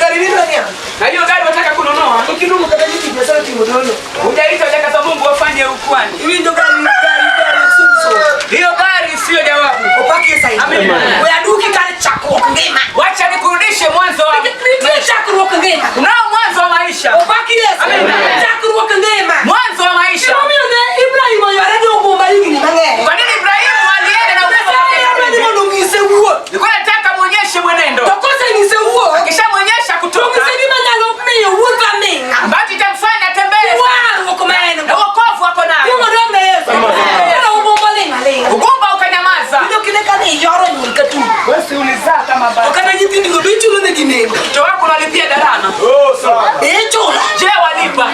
Gari nini nani? Na hiyo gari unataka kununua. Ukidumu kata nini biashara timodono. Hujaita hujakaza Mungu wafanye ukwani. Hivi ndio gari gari gari so. Hiyo gari sio jawabu. Upake sasa. Amen. Oyaduki kale chako ngema. Wacha nikurudishe mwanzo wa Nitie chakruok ngema. Unao mwanzo wa maisha. Opaki Yesu. Amen. Chakruok ngema. Mwanzo wa maisha. Gimomiyo ne Ibrahim oyware gi ogumba higni mang'eny. Kwa nini Ibrahimu alienda na ugumba wa Nyasaye miaka dwani mingi? mondo onyise wuoth. Nilikuwa nataka muonyeshe mwenendo. To kosenyise wuoth, Akishamuonyesha to kutoka onyise gima nyalo miyo wuoth aming'a. ambacho itamfanya atembee Warruok ma en na go. wokovu wako nayo. Luongo dog ne Yesu. Koro ogumba ling' aling'a. Ugumba ukanyamaza. Winjo kinde kane iyoro nyuol ka tugo. Wewe ulizaa kama To baba. kata nyithindigo be ichulo negi nengo. Mtoto wako unalipia gharama. Oh, sawa. Be ichulo. Je, walipa?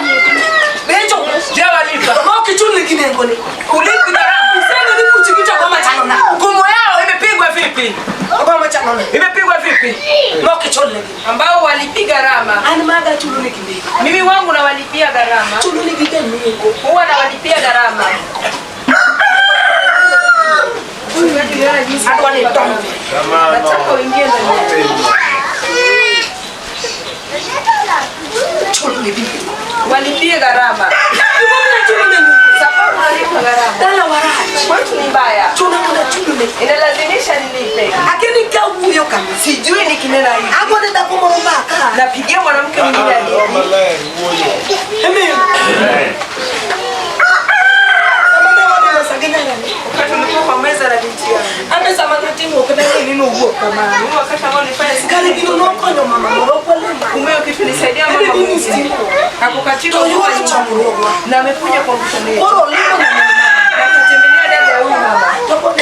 Be ichulo. Je, walipa? To ma ok ichul negi nengo ni. Ulipi gharama. Iseng'e ni buchgi to go machalo nade? Hukumu yao imepigwa vipi? Ogo machalo nade? Imepigwa vipi? Ma ok ichul negi. Ambao walipia gharama. An maga chulo negi nengo. Mimi wangu nawalipia gharama. Chulo negi ga nengo. Huwa nawalipia gharama. Adwa ni idonji. Nataka uingie ndani. Chulo negi nengo. Walipie gharama. Gimomiyo achulo nengo? Sababu nalipa gharama. Dala warach. Kwetu ni mbaya. Chuna mondo achul nengo. Inalazimisha nilipe. Lakini kawuoyo kama. Sijui nikinena hivi. Agone dhako moro mbaka. Napigia mwanamke mwingine hadithi. Amen. Sama ne wadhi loso gi nyarani. Wakati ulikuwa kwa meza na binti yangu. Ame sama natimo ok nang'e ni nowuok kamano. Mimi wakati ambao nilifanya siku Kare gino nokonyo mama moro ok walemo. kumeo kitu nisaidia Ene mama dini mwingine. stima. Hakukatika To huduma yore nyuma. chandruogwa. Na amekuja kwa mkutano wetu. Koro olimo nyamin mama. Na akatembelea dada ya huyu mama. To pod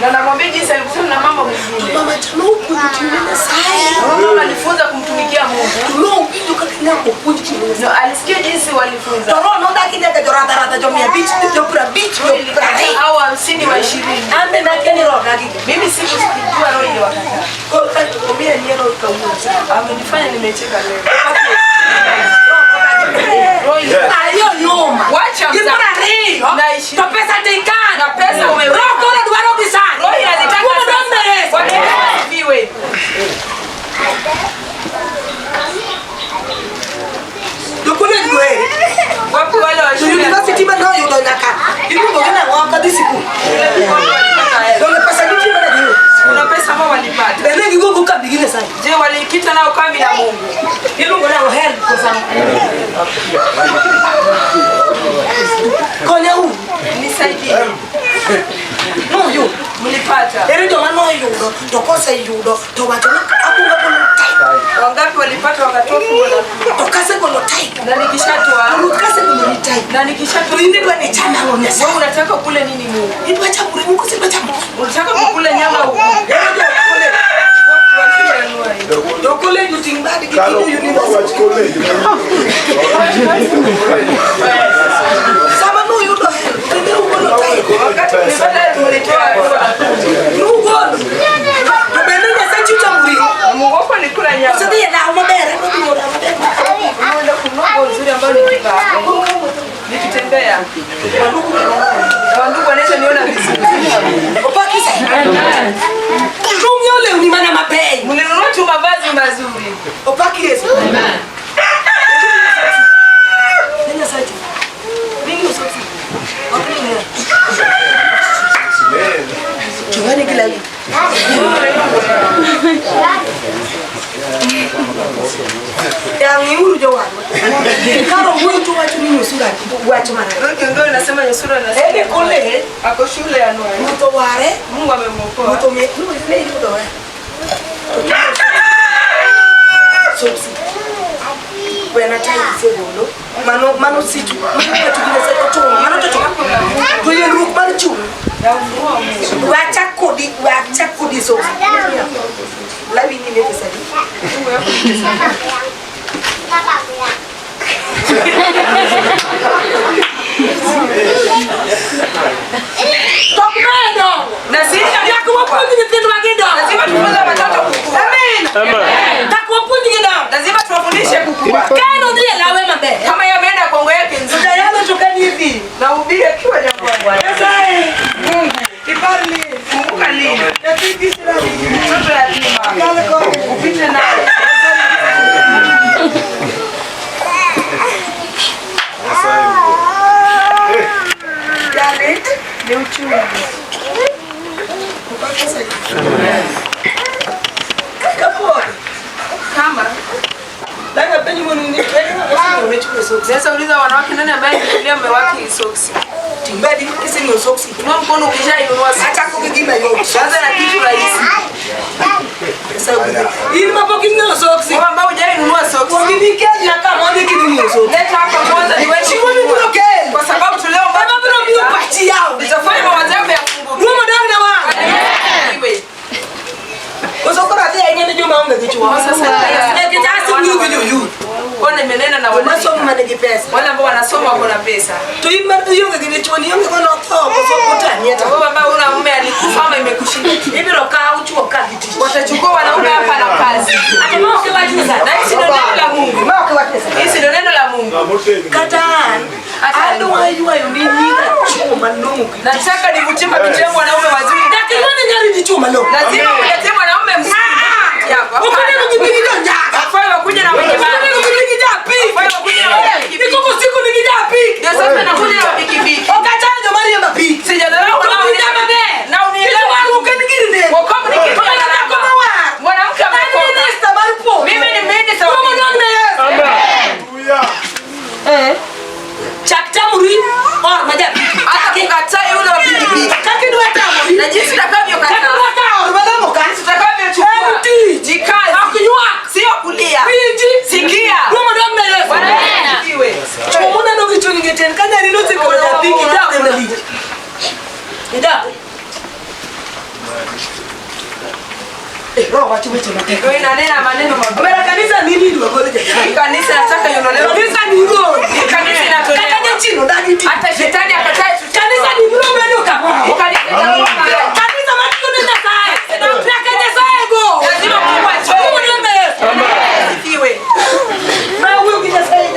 Na namwambia jinsi alikutana na mama mwingine. mama cha nopuonjo tiyo ne Nyasaye. Mama alifunza kumtumikia Mungu. To nowinjo kaka nyako puonj tiyo ne Nyasaye. No, alisikia jinsi walifunza. To roho nodagi nyaka joradharadha jo 500, jo 50, jo 20. Au 50 wa 20. An be nakia ni roho odagi. Mimi sikujua roho iliwakataa. Koro ka omiya nyiero kawuono. Amenifanya nimecheka leo. Roho Ayo yoma. Wacha Gi mzaha. 20. Na 20. To pesa tikano. Na pesa umeweka. Roho koro dwaro gi sani. Roho inazitaka Kuom sasa. donde Yesu. Bwana Yesu asifiwe. To college go ere. Wapi wale wa To shule? university ma noyudo nyaka iluongo gi nang'o kadhi sikul. Donge pesa nitie mana giyudo. Kuna pesa ambao walipata. Be ne gigogo kambi gi Nyasaye. Je, walikita nao kambi na Mungu? Iluongo nang'o help kosa ang'o? Konya uru. Nisaidie. Noyudo. Mlipata. Ere joma noyudo to koseyudo to wacho ni akwongo agolo tithe. Wangapi walipata wakatoa fungu la kumi? To kasegolo tithe. Na nikishatoa, Ruoth kasegolo ni tithe. na nikishatoa To in idwa ni icham ang'o wewe Nyasaye? unataka kule nini Mungu? Idwa chamo ring'o koso idwa chamo? Unataka kukula nyama huko? Ere jo college. Watu wa shule Januari. Jo college oting' badgi Kalo gidhi university. wach college. Sama nuyudo help, to ne ugolo tithe. Wakati mlipata mlitoa hatua. Nugolo. To bende Nyasaye chamo ring'o. Mungu wako alikula nyama. Osedhi e law maber, en odhi law maber. Unaenda kununua nguo nzuri ambayo nikivaa. Nikitembea. Na wandugu wanaweza niona vizuri. Opaki sa. Tung'iewo lewni mana mabeyo. Mlinunua tu mavazi mazuri. Opaki Yesu. Ne Nyasaye chulo. Mingi osoti. Ok ni ng'eyo. Chungani gi lawi. Yang' iuru jowadwa. Karo wuoyo to wacho ni nyosura wach marach. Roho kiongozi anasema Nyosura anasema En e college, ako shule ya Januari. Ruoth oware, Mungu amemwokoa. Ruoth omiye, ne iyudo we. Sosi. Wena tai isegolo. Mano mano situ. Mano wacho gi Nyasaye ochuno. Mano to chuno. To yelruok mar chuny. Na ufunuo wa Mungu. Wacha kodi sosi. Lawi ni ne pesa di. Mungu yako ni pesa. Tok medo. Na sisi Nyaka wapuonj nyithindwa gidongo. lazima tufunze watoto kukua. Amen. Nyaka wapuonj gidongo. Lazima soksi. Sasa uliza wanawake nani ambaye alinunulia mume wake soksi? Timbadi kising'iewo soksi. Inua mkono ukishainunua soksi. Achako gi gima yot. Anza na kitu rahisi. In ma pok ing'iewo soksi. Wewe ambao hujainunua soksi. Kuong ibi kelna ka mondo eka idhi ng'iewo soksi. Leta hapa kwanza niweze Chiwo mibiro kelo. Kwa sababu tuleo Ema biro miyo pachi yaw. Nitafanya mawazo yako yafunguke. Ruo modong na wang'. Iwe. Koso koro adhi ahinya ne joma onge gi chuo. Sasa Nikech asewuoyo gi jo-youth. Kwa nimenena na Joma wana somo manigi pesa. wale ambao wanasoma wako na pesa. To in ma ionge gi dichuo ni ionge go notho koso otami ata. Wewe ambao una mume alikufa ama imekushinda. Ibiro kaw chuo ka gi tich. Watachukua wanaume hapa na kazi. Ati ma ok iwach Nyasaye. Na hisi ndio neno la Mungu. Ma ok iwach Nyasaye. Hisi ndio neno la Mungu. Kata an adwa ywayo ni nyinga chuo malong'o gi tich. Nataka nivutie mapicha yangu wanaume wazuri. Nyaka ing'one nyari dichuo malong'o. Lazima uniletee mwanaume mzuri. Yako. Ok onego gibi gi jonjaka. Hafai wakuja na wenye Ok onego mali. gibi gi japik. Hafai wakuja na wenye pikipiki. Nikoko siku nigi japik. Ndio sasa nakuja na pikipiki. Ok achayo joma riembo apik. Sijadharau To wanao winja maber. Na unielewe. Kendo warruok en gir del. Wokovu ni kitu Mana cha dhako gharama. mowar. Mwanamke An ameokoka. minista mar polo. Mimi ni minister wa Ruo mbingu. modong ne Yesu. Hallelujah. Chak tamori or ma japik. Hata kukataa yule wa pikipiki. Kaka idwa tamori. Na jinsi Kaka utakavyokataa. idwa kawo or malong'o ka. Jinsi utakavyochukua. En tich. Ni kazi. Ok ywak. Sio kulia. Winji. Sikia. Ruo modong ne Yesu. Bwana Yesu asifiwe. Chuo moneno gi chunygi tin ka nyari nosekelo japik idawe malich. Idawe. Eh, Roho wacho weche matek. Ndio inanena maneno mabaya. Omera kanisa nini idwa gol Nyasaye. Kanisa nataka iondolewe. Kanisa ni gol. Kanisa inatolewa. Kata jachien odagi tich. Hata shetani akatae Kanisa ni biro bedo kamoro. Kanisa itakuwa mahali. Kanisa matiyo ne Nyasaye. Nyaka Nyasaye go. Lazima Mungu atoe. Ruo modong ne Yesu. Asifiwe. Ma awuoyo gi Nyasaye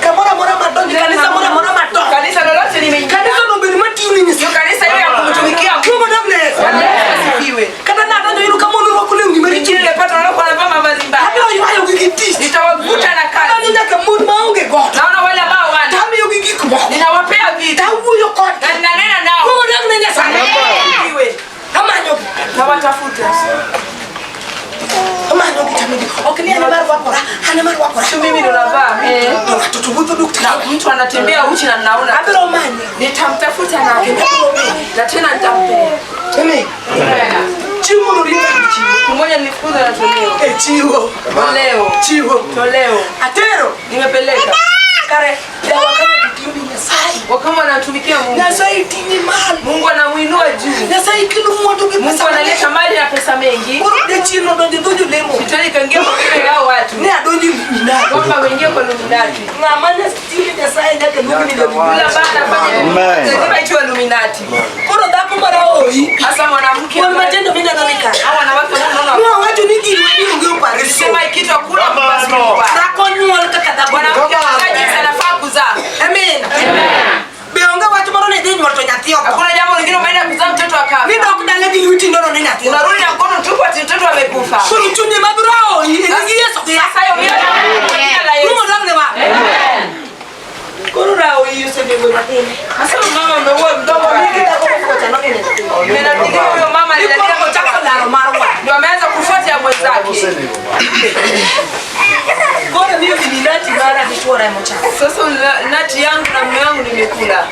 kamoro amora madonjo kanisa moro amora madonjo. Kanisa lolote limeingia. Kanisa no bed matiyo ne Ndio Nyasaye. kanisa hiyo ya kumtumikia Mungu. Ruo modong ne Yesu. Bwana Yesu asifiwe. Kata nadonjo yudo ka mon orwako lewni maricho. Wengine nimepata wanakuwa wanavaa mavazi mbaya. Abiro ywayogi gi tich. Nitawavuta na Abanyo kazi. nyaka mon maonge godo. Naona wale ambao wana. Tamiyogi gik moko. Ninawapea vitu. Tawuoyo kodgi. Na ninanena nao. Ruo modong ne Nyasaye. Asifiwe. Amanyogi. Nawatafuta. Amanyogi tamiyogi. Ok ni an ema arwakora. An ema arwakora. Tu mimi ndo navaa. To ng'ato to wuotho duk Na mtu anatembea uchi na ninaona. Abiro manye. Nitamtafuta na Kendo abiro miye. na tena nitampea. Amen. Chiwo mondo oriemb gi chiwo. Siku moja nilifukuzwa na toleo. E chiwo. Toleo. Chiwo. Toleo. Atero. Nimepeleka. Kare yawa kama titiyo ni Nyasaye. Wakama wanamtumikia Mungu. Nyasaye ting'i malo. Mungu anamuinua juu. Nyasaye kelo mwandu gi Mungu pesa analeta mali na pesa mengi. Koro jachien odonjo e dho jolemo. Shetani kaingia kwa kinywa yao watu. Ne adonjo e Illuminati. Kwamba waingie kwa Illuminati. Ng'ama ne tiyo ne Nyasaye nyaka luong ni Yule Illuminati. ambaye anafanya Amen. lazima itwe Illuminati. Koro dhako maraoyi. Hasa mwanamke Mon matindo mineno ni ka. au wanawake unaona Nowacho ni gini onge operation. sema kitu hakuna kupasuliwa. Dhako nyuol kaka dhako. Mwanamke anakaa jinsi anafaa kuzaa. Amen. Be onge wach moro ni idhi nyuol to nyathi otho. Hakuna jambo lingine umeenda kuzaa mtoto akafa. Ni dok dala gi lweti nono ni nyathi otho. Unarudi na mkono mtupu ati mtoto amekufa. Koro chunye mabiro oyi e nying Yesu. Sasa hiyo mimi kwa jina la Yesu. Rumo dog ne wa. Koro raoyi osenego nyathine. Sasa mama ameua mdomo Migi wake. dhako mofuwo cha nodhi ne nyathine. Ninapigia huyo mama Ni alilalia koro ochako laro mar wang'. ndio ameanza kufuata ya mwenzake. Koro miyo Illuminati mara gi chuora emochako. Sasa nati yangu na mume wangu nimekula.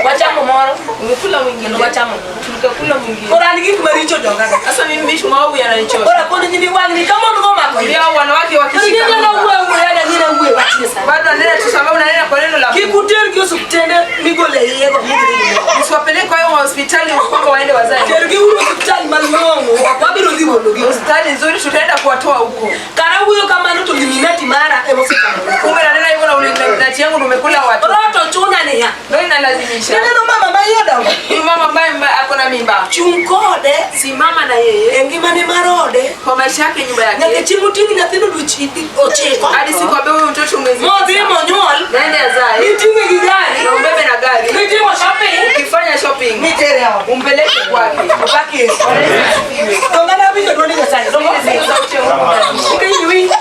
Wachamo moro Umekula mwingine. kendo wachamo moro. Tulikakula mwingine. Koro an gik maricho donga. Sasa mimi mishi maovu yananichosha. Koro akoni nyindi wang'ni ka mon go omako Ndio ich. hao wanawake Koro wakishika. nyinyi mimba. wuoyo awuoya na nyina wuoyo wach Nyasaye. Bado nanena tu sababu nanena kwa neno la Kik Mungu. utergi osuptende migolo e iye go midhi go. Msiwapeleke kwa hiyo hospitali kwamba waende wazae. Tergi uru osuptal malong'o ok wabiro dhi gologi. Hospitali nzuri tutaenda kuwatoa huko. Kara wuoyo kamano to Illuminati mara emosekamoro. Kumbe nanena hivyo na ulinati yangu ndio umekula watu. Roho to chuna niya. Ndio inalazimisha. Ineno mama ma iye odongo. Huyu mama ambaye ako na mimba. Chung kode Simama na yeye e ngimane mar ode. kwa maisha yake nyumba Nyaka yake. chieng' oting'i nyathino dweche ochiko. Hadi siku ambayo huyu mtoto mwezi Modhi tisa. monyuol. Naende azae. Miting'e gi gari. Na umbebe na gari. Mitimo shopping. Ukifanya shopping Mitere e ode. umpeleke kwake. Opak Yesu. Bwana Yesu asifiwe. Donge nawinjo dwond Nyasaye. Donge Ile sio sauti ya Mungu. Ok iwinj.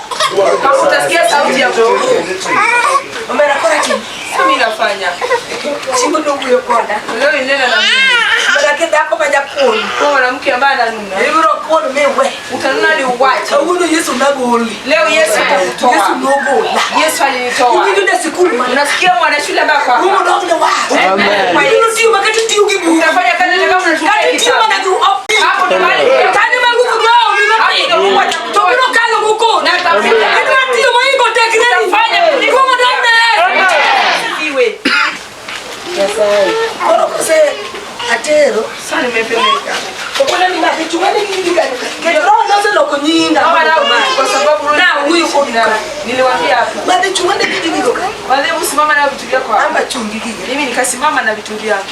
Kama utasikia sauti ya Mungu, Omera koro atim. sio mimi nafanya. Chieng' nowuoyo koda. Leo inena na mimi. Omera ki dhako ma jakuon. Kwa mwanamke ambaye ananuna. Ibiro kuon miwe. Utanuna ni uwache. Kawuono Kawuono Yesu nagoli. Leo Yesu atakutoa. Yesu nogola. Yesu alinitoa. Iwinjo ja sikul ma. Unasikia mwanashule ambaye kwa Rumo dok ne wa. Amen. Ibiro tiyo makata tiyo gi buk. Utafanya kazi hata kama unatumia Kata tiyo kitabu. mana gi op. Hapo ndo mahali Kanyo ma nguvu dwaro mi Hapo matin. ndo Mungu atakutoa. To biro kalo gokoni. Na atapita. Idwa tiyo moingo tekreni. Utafanya kuliko Rumo dok ne. Asifiwe. Koro kose atero. Sasa nimepeleka. Okona ni madhi chungane gi nyinga. Kendo roho noseloko nyinga. Kama na kwa sababu roho Na huyu jina. Niliwaambia hapa. Madhi chungane gi nyinga ka. Wale usimama na vitu vyako hapa. Amba chungi giga. Mimi nikasimama na vitu vyangu.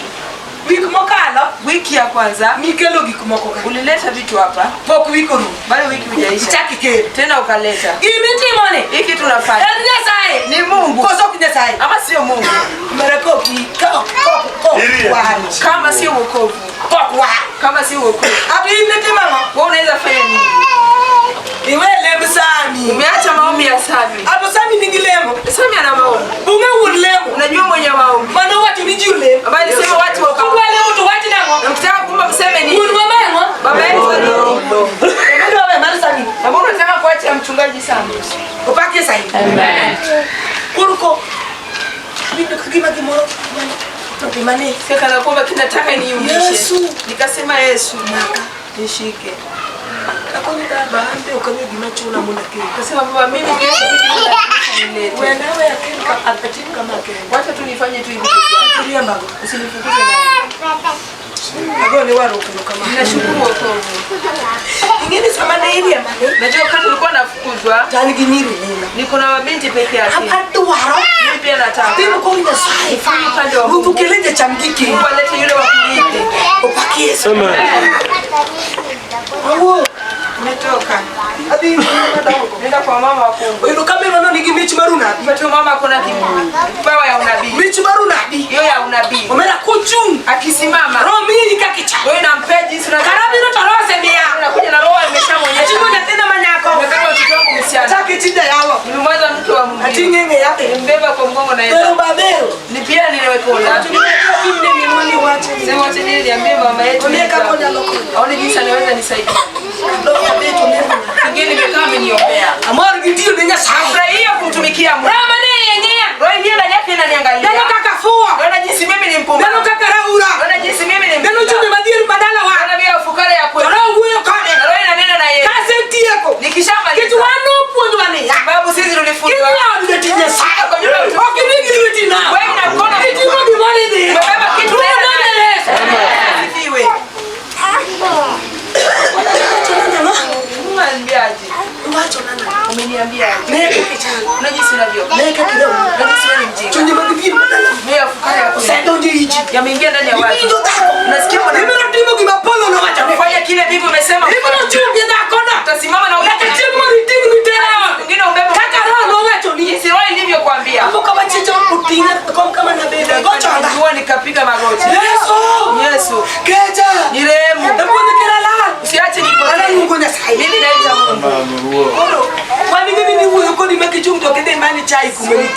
Wik mokalo Wiki ya kwanza nikelo gik moko ka. ulileta vitu hapa. Pok wik orumo. Bado wiki hujaisha. Ichak ikelo. Tena ukaleta. Gimitimoni. Hiki tunafanya. En Nyasaye. Ni Mungu Koso ok Nyasaye. ama sio Mungu? Mara koki ka ok kok kok war. Kama sio wokovu. Kok war. Kama sio wokovu. Abi in itimo ang'o? Wewe unaweza fanya nini? Iwe lemb Sami. Umeacha maombi ya Sami. Ato Sami nigi lemo. Sami ana maombi. Bung'e wuon lemo. Unajua mwenye maombi. Mano wacho ni ji olem. Ambaye alisema watu wakaomba. Kudwa lemo to wach nang'o? Na mkitaka kuomba mseme nini? Wuon wa mang'o? Baba yetu wa nini? Idwa we mar Sami. Na mbona unataka kuacha mchungaji Sami? Opak Nyasaye. Amen. Koro ko winjo ka gima gimoro mane to gima ne Sasa kana kwamba kinataka niumishe. Yesu. Nikasema Yesu, maka. nishike. Akoni baba an be ok ang'eyo gima chuna mondo akel. Nikasema baba mimi niweke vitu nilete. Wena we akel ka atim kama kende. Wacha tu nifanye tu hivi peke yangu. Riambago. Usinifukuze na. Agone warruok erokamano. Ninashukuru wokovu. Ing'eni sama ne iriembani Najua wakati ulikuwa nafukuzwa, to an gi nyiri nina. niko na mabinti peke yake. Adwaro Mimi pia nataka. timo kor Nyasaye. Ifanye upande wa Ruoth Mungu. okele jacham gikeni. Mungu alete yule wa kurithi. Opak Yesu. Awuok. Umetoka. Adhi ir madongo. Nenda kwa mama wakubwa. Oyudo ka minwa no nigi mich mar unabi. Umetoka mama kuna kipawa ya unabii. Mich mar unabi. Hiyo ya unabii. Omera kochung'. Akisimama, Roho miyi kaka ichalo. wewe unampea jinsi unavyo. Kara biro to roho osemiya. Unakuja na roho ameshamuonyesha. Ating'o nyathina ma nyako. Nimebeba mtoto wangu msichana. Achako itinde yalo. Nimemwaza mke wa mwingine. Ating'e e ng'eya. Nimbeba kwa mgongo na Bero babero. Ni pia niliwekonda. Sema wacha nile niambie mama yetu. Omiye kaka onyalo konyo. Aone jinsi anaweza nisaidia. Dok abet omiye. Kingine nimekaa ameniombea. Amor gi tiyo ne Nyasaye. Furahia kumtumikia Mungu. Roho mane iye ng'iya. Roho iliyo ndani yake inaniangalia. Neno kaka fuwo. Naona jinsi mimi ni mpumbavu. Neno kaka raura. Naona jinsi mimi ni Neno mjinga. chunje madhier madalawa. Naona vile ufukara ya To kwetu. roho wuoyo kode. Na roho inanena na yeye. Kasetieko. Nikishamaliza. Nikech wan nopuonjwa niya. Sababu sisi tulifunzwa. Kidhi od jatich Nyasaye. Kwa nyumba ya mtu. Ok idhi gi lweti nono. Wewe na mkono. Iting'o gimoro idhiyo. Umebeba kitu Ruoth naenda none naye. Yesu. Asifiwe. Wachona nang'o? Mungu aliniambiaje? Wachona nang'o? Umeniambiaje? Ne kaka ichalo. Unajua jinsi unavyo. Ne kaka irewo. Unajua jinsi wewe ni mjinga. Chunje mag dhier madalawa. Mimi ya fukara ya kwetu. Osedonjo e ichi. Yameingia ndani ya watu. Iwinjo dhako. Unasikia mwanamke? Ibiro timo gima Paulo nowacho ni. Fanya kile Biblia imesema. Ibiro chung' gi dhakono. Utasimama na huyo. Nyaka chieng' moro iting' mitero e ot. Mwingine ubebe. Kaka Roho nowachoni. Jinsi roho ilivyokuambia. Ambo kama chicha oting'a kom kama nabede. Go chonga. Jua nikapiga magoti. Yesu. Yesu. Kecha. Nirehemu. Napuonjo kera lal. Usiache nipotee. Analuongo Nyasaye. Mimi naita Mungu. Koro wan ing'eni ni wuoyo kodi ma kichung' to ok idhi many chai kuma nitie.